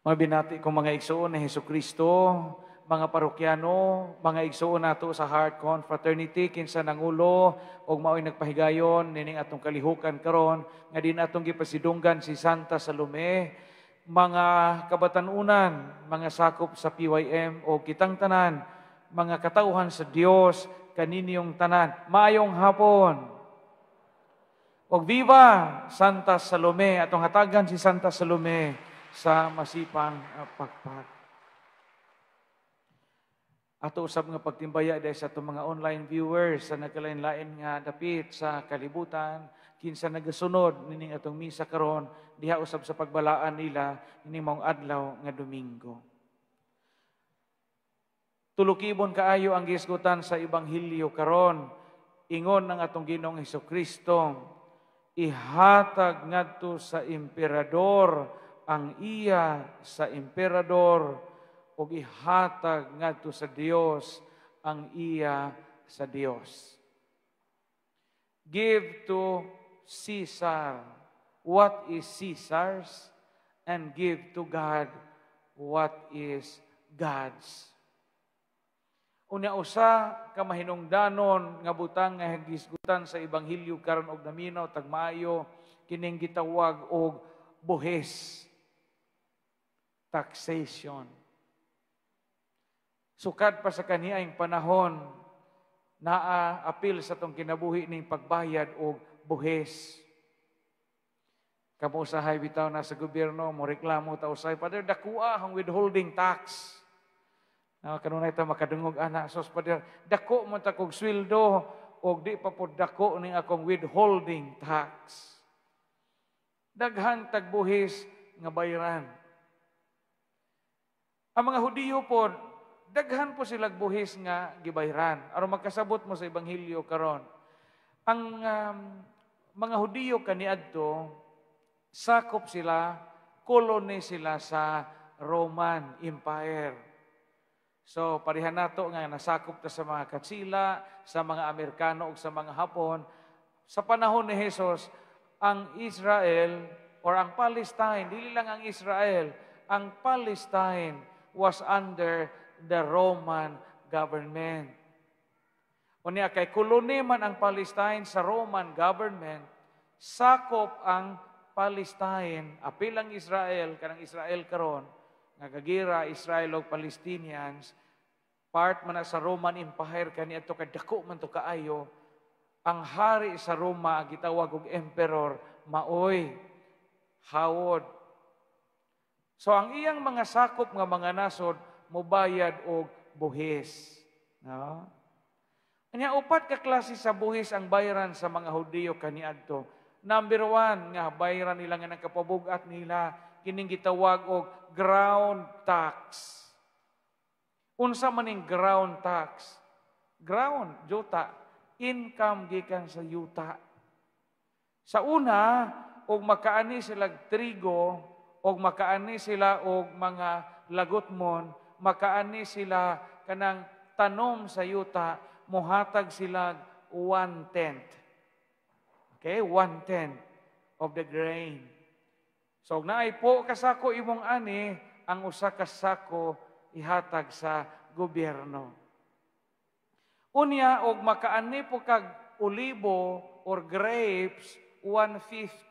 Mga binati kong mga igsoon ni Hesus Kristo, mga parokyano, mga igsoon nato sa Heart Confraternity, kinsa nangulo og maoy nagpahigayon nining atong kalihukan karon nga din atong gipasidunggan si Santa Salome, mga kabatanunan, mga sakop sa PYM o kitang tanan, mga katawhan sa Dios kaninyong tanan. Maayong hapon. Og viva Santa Salome, atong hatagan si Santa Salome sa masipang pakpak. Ato usab nga pagtimbaya dahil sa atong mga online viewers sa nagkalain-lain nga dapit sa kalibutan, kinsa nagasunod nining atong misa karon diha usab sa pagbalaan nila nining maong adlaw nga Domingo. Tulukibon kaayo ang gisgutan sa ebanghelyo karon. Ingon ng atong Ginoong Hesukristo, ihatag ngadto sa emperador ang iya sa emperador ug ihatag ngadto sa Dios ang iya sa Dios. Give to Caesar what is Caesar's and give to God what is God's. Unya, usa ka mahinungdanon nga butang nga gisgutan sa ebanghelyo karon og naminaw tag maayo, kining gitawag og buhis, taxation. Sukad pa sa kaniaing panahon, naa apil sa tong kinabuhi ning pagbayad og buhis. Kamo usahay bitaw na sa gobyerno, mo reklamo ta usahay, "Father, dakua ang withholding tax." Na kanunay ta makadungog ana, "Sos Father, dako man ta kog sweldo og di pa pod dako ning akong withholding tax." Daghan tag buhis nga bayran. Ang mga Hudiyo po, daghan po sila buhis nga gibayran. Aron magkasabot mo sa ebanghelyo karon. Ang mga Hudiyo kaniadto, sakop sila, kolony sila sa Roman Empire. So, parehan nato nga nasakop ta sa mga Katsila, sa mga Amerikano ug sa mga Hapon. Sa panahon ni Jesus, ang Israel or ang Palestine, dili lang ang Israel, ang Palestine was under the Roman government. Unya kay kolony man ang Palestine sa Roman government, sakop ang Palestine, apil ang Israel, kanang Israel karon, nga gagira Israel og Palestinians, part man na sa Roman Empire kaniadto kay dako man to kaayo. Ang hari sa Roma gitawag og emperor, maoy hawod. So ang iyang mga sakop nga mga nasod mobayad og buhis. No? Anya, upat ka klase sa buhis ang bayaran sa mga Hudiyo kaniadto. Number one nga bayaran nila nga nagkapabug-at nila, kining gitawag og ground tax. Unsa man ning ground tax? Ground, yuta, income gikan sa yuta. Sa una, og makaani sila trigo, og makaani sila og mga lagutmon, makaani sila kanang tanom sa yuta, mohatag sila one-tenth. Okay, one-tenth of the grain. So, og naay po kasako imong ani, ang usa ka sako ihatag sa gobyerno. Unya, og makaani po kag olibo or grapes, one-fifth.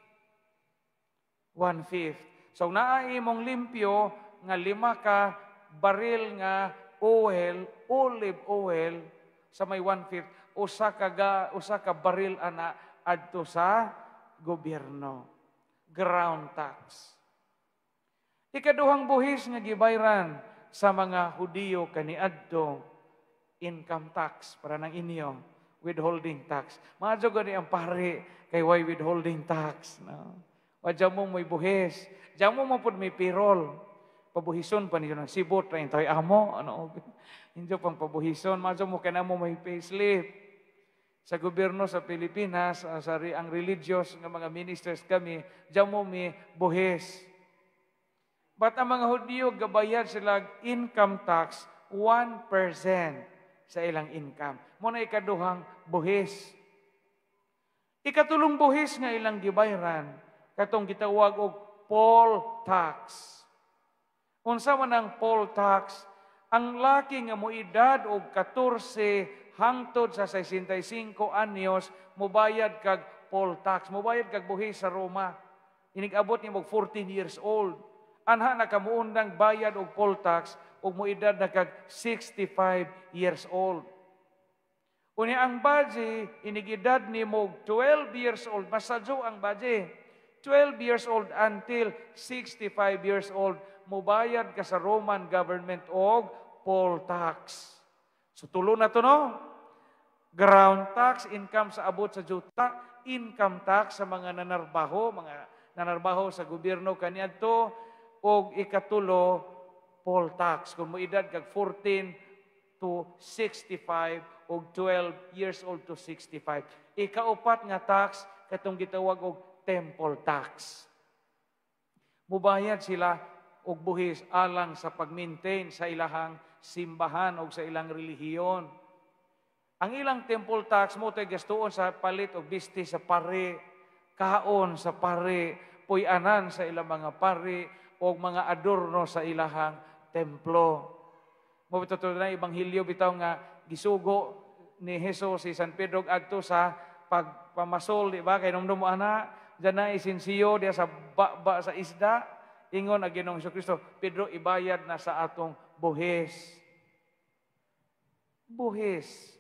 One-fifth. So, naa imong limpyo nga 5 ka baril nga oil, olive oil, sa may one-fifth, usa ka baril ana adto sa gobyerno. Ground tax. Ikaduhang buhis nga gibayran sa mga Hudiyo kaniadto, income tax para nang inyo, withholding tax. Mga gani ang pare kay why withholding tax, no? Wa mo may buhis. Diyan mo mo pud may payroll. Pabuhison pa niyo ng sibot ra tayo amo ano. Injo pang pabuhison, madyo mo kay mo may payslip. Sa gobyerno sa Pilipinas, sa ang religious nga mga ministers kami, diyan mo may buhis. But ang mga Hudiyo gabayad sila income tax 1% sa ilang income. Mo na ikaduhang buhis. Ikatulong buhis nga ilang gibayran, katong gitawag og poll tax. Unsa man ang poll tax? Ang laki nga moedad og 14 hangtod sa 65 anyos, mobayad kag poll tax, mobayad kag buhis sa Roma. Inig-abot nimo og 14 years old. Anha na ka muundang bayad og poll tax ug moedad na kag 65 years old. Unya ang baje, inig-edad nimo og 12 years old, masadyo ang baje. 12 years old until 65 years old, mobayad ka sa Roman government og poll tax. So tulo na to, no? Ground tax, income sa abot sa juta, income tax sa mga nanarbaho sa gobyerno kaniadto, og ikatulo, poll tax. Kung moedad kag 14 to 65 og 12 years old to 65. Ikaupat nga tax, katong gitawag og temple tax. Mubayad sila og buhis alang sa pag-maintain sa ilahang simbahan o sa ilang relihiyon. Ang ilang temple tax mo tay gastuon sa palit og bisti sa pari, kaon sa pari, puy-anan sa ilang mga pari o mga adorno sa ilahang templo. Mo bitaw na ebanghelyo bitaw nga gisugo ni Jesus si San Pedro adto sa pagpamasol, di ba? Kay numdum mo ana, diyan na isinsiyo diya sa ba sa isda. Ingon ang Ginoong Kristo, "Pedro, ibayad na sa atong buhis." Buhis.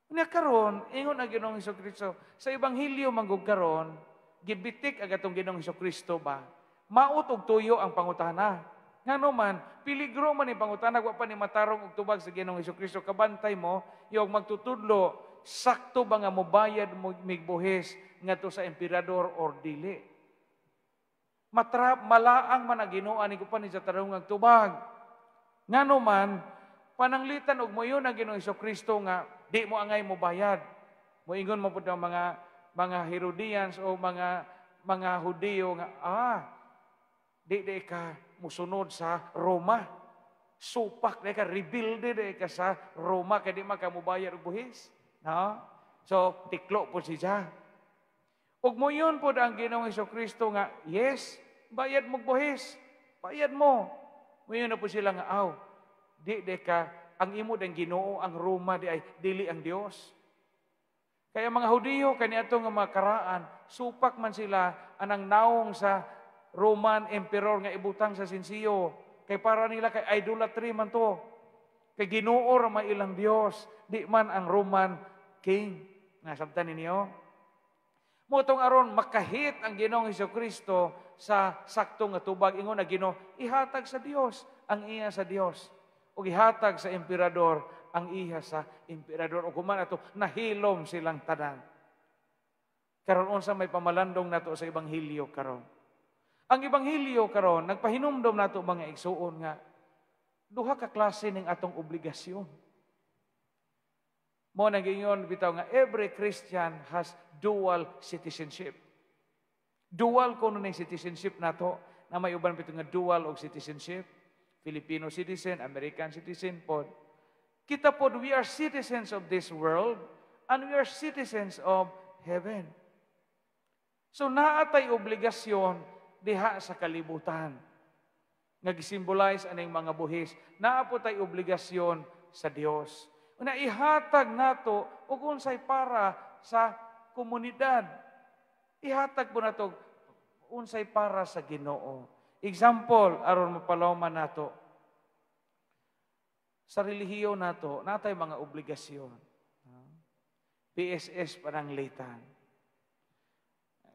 Unya karon, ingon ang Ginoong Kristo sa ebanghelyo manggug karon, gibitik ang atong Ginoong Kristo ba? Maot og tuyo ang pangutana. Ngano man, peligro man ni pangutana, wa pa ni matarong og tubag sa Ginoong Kristo. Kabantay mo, yung magtutudlo, sakto ba nga mobayad mo migbuhis ngadto sa emperador or dili? Matrap, malaang man ang Ginoo ni pa ni sa tarong ang tubag. Ngano man, pananglitan og moingon ang Ginoong Kristo nga di mo angay mo bayad. Moingon mo pud ang mga Herodians o mga Hudiyo nga di ka musunod sa Roma. Supak di ka, rebelde di ka sa Roma kay di man ka mobayad og buhis. No? So tiklo po siya. Ug moingon pod ang Ginoong Kristo nga, "Yes, bayad mo buhis. Bayad mo." Moingon na po sila nga, "Aw, di ka, ang imo dang Ginoo ang Roma di ay, dili ang Dios." Kaya mga Hudiyo kaniadto nga mga karaan, supak man sila anang naong sa Roman emperor nga ibutang sa sinsiyo. Kay para nila kay idolatry man to. Kay Ginoo ra may ilang Dios, di man ang Roman king. Nasabtan ninyo? Motong aron makahit ang Ginoong Kristo sa sakto nga tubag, ingon na Ginoo, "Ihatag sa Dios ang iya sa Dios ug ihatag sa emperador ang iya sa emperador." Ug human ato nahilom silang tanan. Karon, unsa may pamalandong nato sa ebanghelyo karon? Ang ebanghelyo karon nagpahinumdom nato, mga igsuon, nga duha ka klase ning atong obligasyon. Mo nang giingon bitaw nga every Christian has dual citizenship. Dual kuno ning citizenship nato na may uban bitaw nga dual og citizenship. Filipino citizen, American citizen pod. Kita pod, we are citizens of this world and we are citizens of heaven. So naatay obligasyon diha sa kalibutan nga gisimbolize aning mga buhis. Naa po tay obligasyon sa Dios. Una, ihatag nato og unsay para sa komunidad. Ihatag po nato unsay para sa Ginoo. Example, aron mapalawman nato. Sa relihiyon nato, natay mga obligasyon. PSS pananglitan.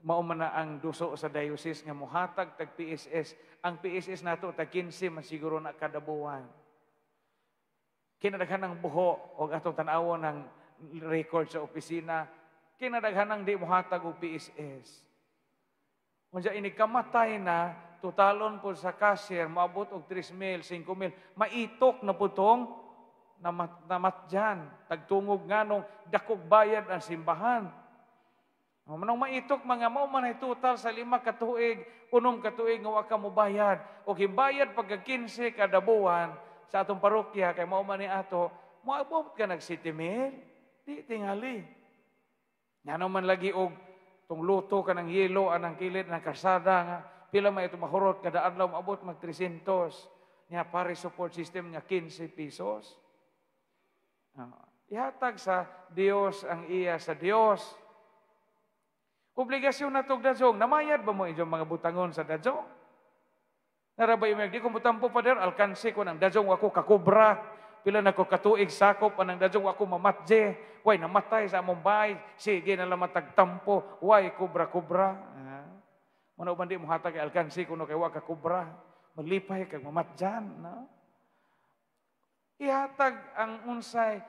Mao man na ang duso sa diocese nga mohatag tag PSS. Ang PSS nato tag 15 man siguro na kada buwan. Kinadaghan ng buho og atong tan-awon ng record sa opisina, kinadaghan ng di mohatag og PSS. Unsa ini kamatay na, totalon po sa cashier, maabot og 3 mil, 5 mil, maitok na po tong namatyan. Tagtungog nganong dakog bayad ang simbahan. Manong maitok mga mao man ay total sa 5 ka tuig, 6 ka tuig nga wa ka mobayad. O himbayad pagka 15 kada buwan sa atong parokya kay mao man ni ato, moabot ka nag 7 mil. Di tingali. Ngano man lagi og tong luto ka ng yelo anang kilid ng karsada nga Pila may ito mahurot kada adlaw, maabot mag 300. Nya parish support system nga 15 pesos. Ihatag sa Dios ang iya sa Dios. Obligasyon na tog dajong. Namayad ba mo inyong mga butangon sa dajong? Narabay mo, di ko mutampo, Pader, alkansi ko ng dajong, ako kakubra. Pila na ko katuig sakop anang dajong, ako mamatje. Way namatay sa among bahay. Sige na lang matagtampo. Way kubra-kubra. Muna uban di mo hatag alkansi kuno kay wa ka kubra. Maglipay kag mamatjan. No? Ihatag ang unsay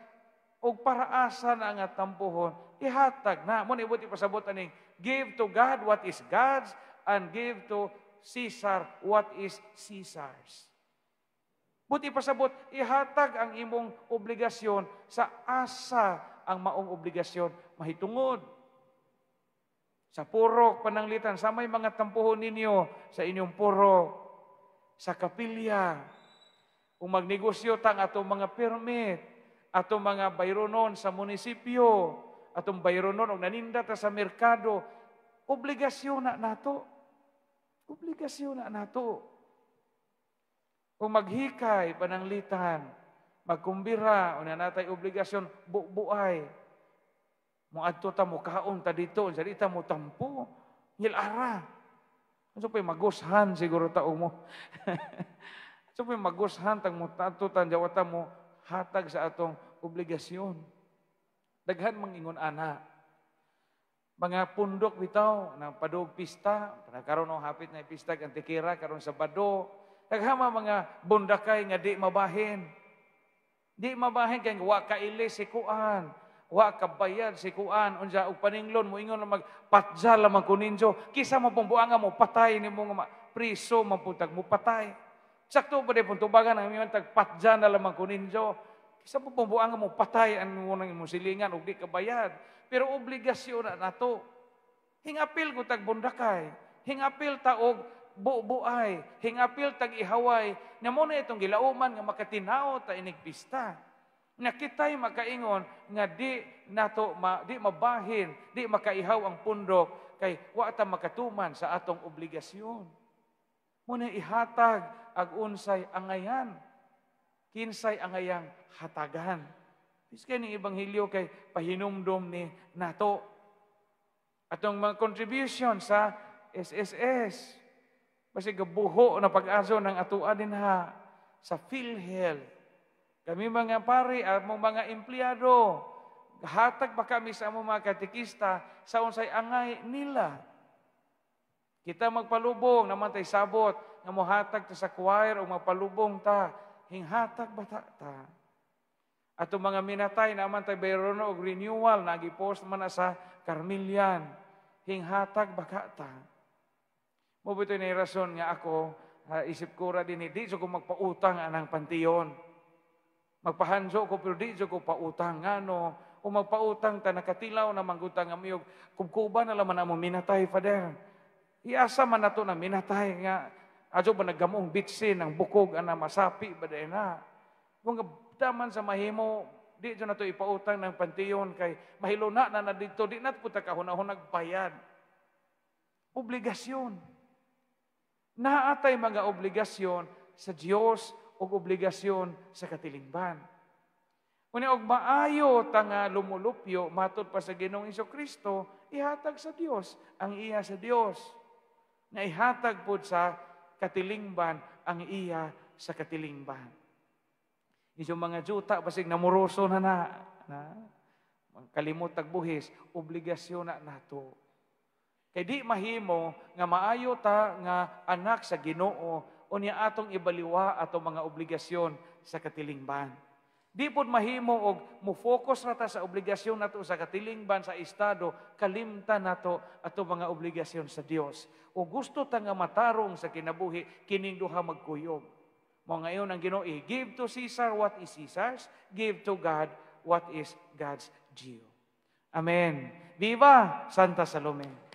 og paraasa na nga tampuhon, ihatag na. Mo ni ibot ipasabot aning give to God what is God's and give to Caesar what is Caesar's. Buti pasabot, ihatag ang imong obligasyon sa asa ang maong obligasyon mahitungod. Sa purok, pananglitan, sa may mga tampuhon ninyo sa inyong purok, sa kapilya, kung magnegosyo tang atong mga permit, atong mga bayronon sa munisipyo, atong bayronon og naninda ta sa merkado, obligasyon na nato. Obligasyon na nato. Kung maghikay, pananglitan, magkumbira, una natay obligasyon, bubuay. Moadto ta, mukaon ta dito, sa ta mo tampo, ngilara. Ano pa'y magushan siguro tao mo. So pa'y magushan tang mo tato tan jawata mo hatag sa atong obligasyon. Daghan mangingon ana. Mga pundok bitaw ng padug pista, karon og hapit na pista ang Antikira karon Sabado. Daghan mga bundakay nga di mabahin. Di mabahin kay wa kaili si kuan, wa kabayad si kuan, unsa og paninglon mo ingon magpatja lamang ko ninyo. Kisa mo pong buanga mo patay nimo nga priso man pud mo patay. Sakto ba di pong tubagan ang imong tagpatja na lamang ko ninyo. Kisa mo pong buanga mo patay ang mo nang imong silingan og di kabayad. Pero obligasyon na nato. Hingapil ko tag bundakay, hingapil ta og bubuay, hingapil tag ihaway, nga mo na itong gilauman nga makatinaw ta inig pista. Nga kita'y makaingon nga di nato ma, di mabahin, di makaihaw ang pundok kay wa ta makatuman sa atong obligasyon. Muna ihatag ag unsay angayan. Kinsay angayang hatagan. Biskay ning ebanghelyo kay pahinumdom ni nato. Atong mga contribution sa SSS. Basi gabuho na pag-aso ng atua din ha sa PhilHealth. Kami mga pari, among mga empleyado, hatag ba kami sa among mga katekista sa unsay angay nila. Kita magpalubong, naman tay sabot, nga mohatag ta sa choir o magpalubong ta, hinghatag ba ta ta? Ato mga minatay, naman tay bayrono og renewal, nagi-post man na sa Carmelian, hinghatag ba ka ta? Mo bito ni rason nga ako, isip ko ra din, di ko magpautang anang panteon. Magpahanjo ko pero di ko pautang ngano o magpautang ta nakatilaw na manggutang nga miyog kubkuba na laman amo minatay, Father. Iasa man nato na minatay nga adyo ba naggamong bitsin ang bukog ana masapi ba day na. Kung daman sa mahimo di jud nato ipautang ng panteon kay mahiluna na na dito di na pud ta kahunahon nagbayad. Obligasyon. Naatay mga obligasyon sa Dios ug obligasyon sa katilingban. Unya og maayo ta nga lumulupyo matud pa sa Ginoong Kristo, ihatag sa Dios ang iya sa Dios. Na ihatag pud sa katilingban ang iya sa katilingban. Inyong mga juta basig namuroso na na, na kalimot tag buhis, obligasyon na nato. Kay di mahimo nga maayo ta nga anak sa Ginoo unya atong ibaliwa atong mga obligasyon sa katilingban. Di pod mahimo og mo-focus ra ta sa obligasyon nato sa katilingban sa estado, kalimtan nato ato mga obligasyon sa Dios. O gusto ta nga matarong sa kinabuhi, kining duha magkuyog. Mo ngayon ang Ginoo, give to Caesar what is Caesar's, give to God what is God's due. Amen. Viva Santa Salome!